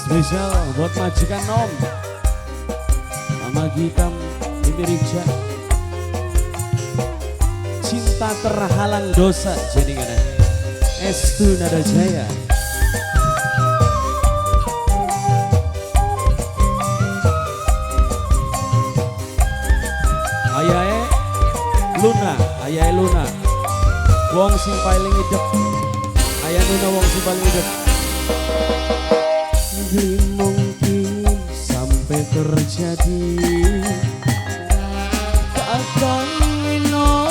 Spesial buat majikan nom, Mama Gitam, Mimi Rija. Cinta terhalang dosa jadi ngene. Estu Nada Jaya. Ayahe Luna, ayahe Luna. Wong sing paling idep. Ayah Luna wong sing paling idep. Beli mungkin sampai terjadi kakang eno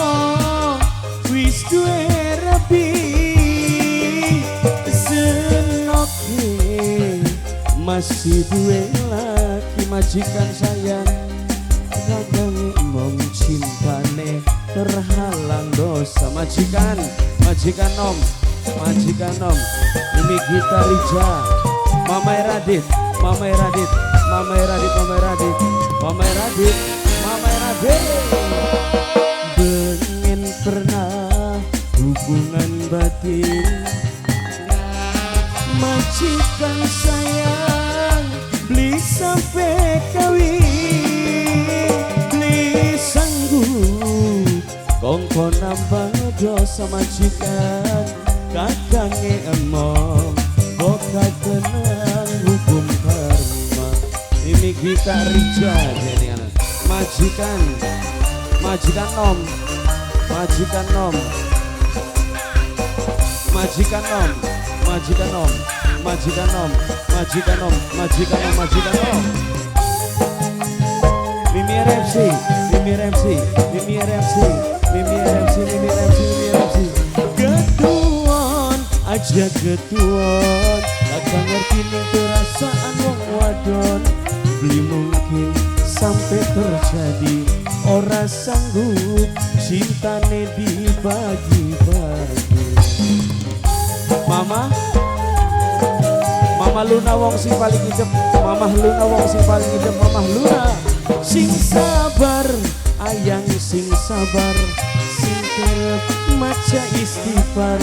wis duwe rabi senoke masih duwe laki majikan sayang kakang mong cintane terhalang dosa majikan majikan nom ini kita Rija. Mama Radit, Mama Radit, Mama Radit, Mama Radit, Mama Radit, Mama Radit. Bengen pernah hubungan batin, majikan sayang beli sampai kawin, beli sanggup kongkon nambah dosa majikan kakange emong. Boka tenang hukum karma. Ini kita Rija jadi anak. Majikan, majikan nom, majikan nom, majikan nom, majikan nom, majikan nom, majikan nom, majikan nom, majikan nom. Mimi RFC, Mimi RFC, Mimi RFC, Mimi RFC, Mimi RFC, Mimi RFC. Ketuan aja ketuan, kakak ngerti ning perasaan wong wadon. Beli mungkin sampai terjadi ora sanggup cintane dibagi-bagi. Mama, Mama Luna wong sing paling idep, Mama Luna wong sing paling idep, Mama Luna sing sabar, ayang sing sabar, sing kerep maca istighfar.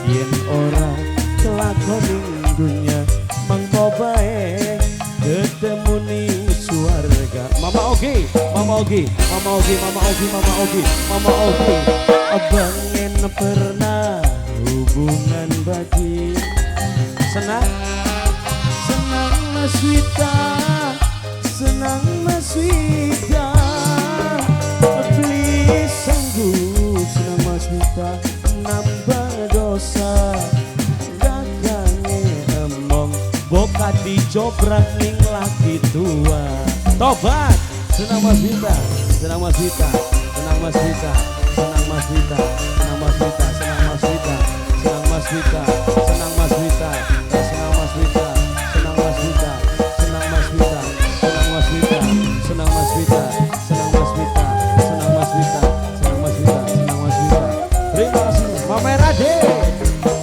Yen ora kelakon ning dunya mengko bae ketemu ning swarga. Mama Ogi, Mama Ogi, Mama Ogi, Mama Ogi, Mama Ogi, Mama Ogi. Bengen pernah hubungan batin. Senang, senang Mas Wita, senang Mas Wita. Beli sanggup senang Mas Wita nambah dosa kakange emong boka dicobrak ning laki tua. Tobat senang Mas Wita, senang Mas Wita, senang Mas Wita, senang Mas Wita, senang Mas Wita, senang Mas Wita, senang Mas Wita, senang Mas Wita, senang Mas Wita, senang Mas Wita, senang Mas Wita, senang Mas Wita, senang Mas Wita, senang Mas Wita, senang Mas Wita, senang Mas Wita, senang Mas Wita. Terima kasih Mama Radit.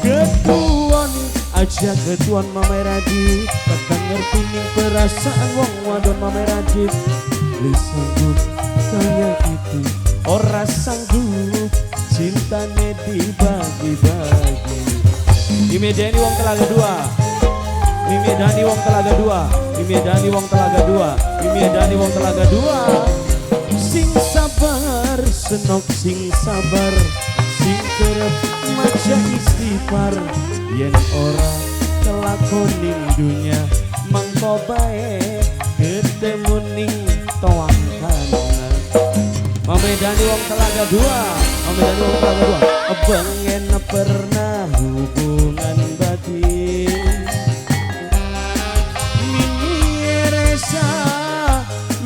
Ketuan aja ketuan Mama Radit, kakak ngerti ning perasaan wong wadon Mama Radit. Beli sanggup kaya gitu, ora sanggup cintane dibagi-bagi. Mimi Dani wong Telaga dua, Mimi Dani wong Telaga dua, Mimi Dani wong Telaga dua, Mimi Dani wong Telaga dua. Sing sabar senok sing sabar, sing kerep maca istighfar. Yen ora kelakon ning dunya mangko bae ketemu ning toang kanan. Mame Dani wong Telaga dua, Mame Dani wong Telaga dua. Bengen pernah hubungan batin. Mimi Resa,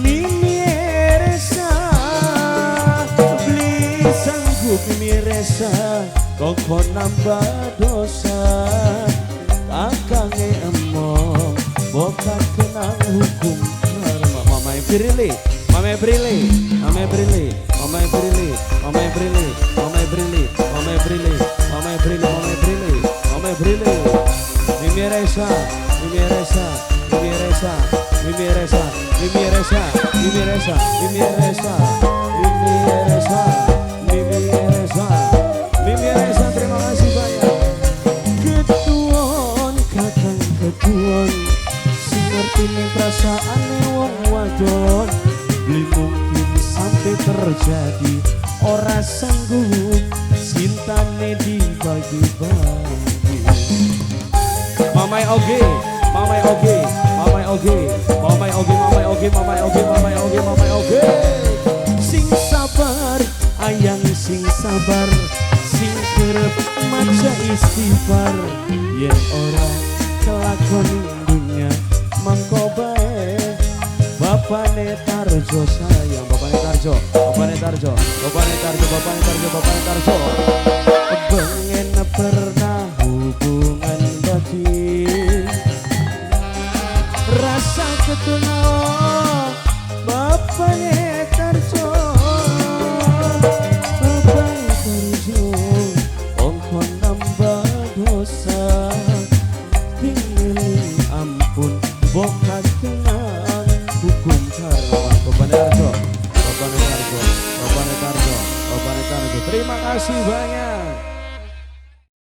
Mimi Resa, beli sanggup Mimi Resa, kok nambah dosa. Kakange emong boka kenang hukum karma. Mama Brili, Mama Brili, Mama Brili, Mama Brili, Mama Brili, Mama Brili, Mama Brili, Mama Brili, Mama Brili, Mama Brili. Mimi Resa, Mimi Resa, Mimi Resa, Mimi Resa, Mimi Resa, Mimi Resa, Mimi Resa, Mimi Resa, Mimi Resa, Mimi Resa. Terima kasih banyak. Ketuan kakang ketuan jadi ora sanggup cintane dibagi-bagi. Mamai oge, mamai oge, mamai oge, mamai oge, mamai oge, mamai oge, mamai oge, mamai oge. Sing sabar, ayang sing sabar, sing kerep maca istighfar. Yen ora kelakon dunya mangko bae. Bapane Tarjo sayang, Bapane Tarjo, Bapane Tarjo, Bapane Tarjo, Bapane Tarjo, Bapane Tarjo. Pengen pernah hubungan batin, rasa ketuna Bapane Tarjo, Bapane Tarjo, ongko nambah dosa, tinggalin ampun bokat tenang hukum karma. Bapane Tarjo, Bapane Tarjo, Bapane Tarjo, Bapane Tarjo. Terima kasih banyak.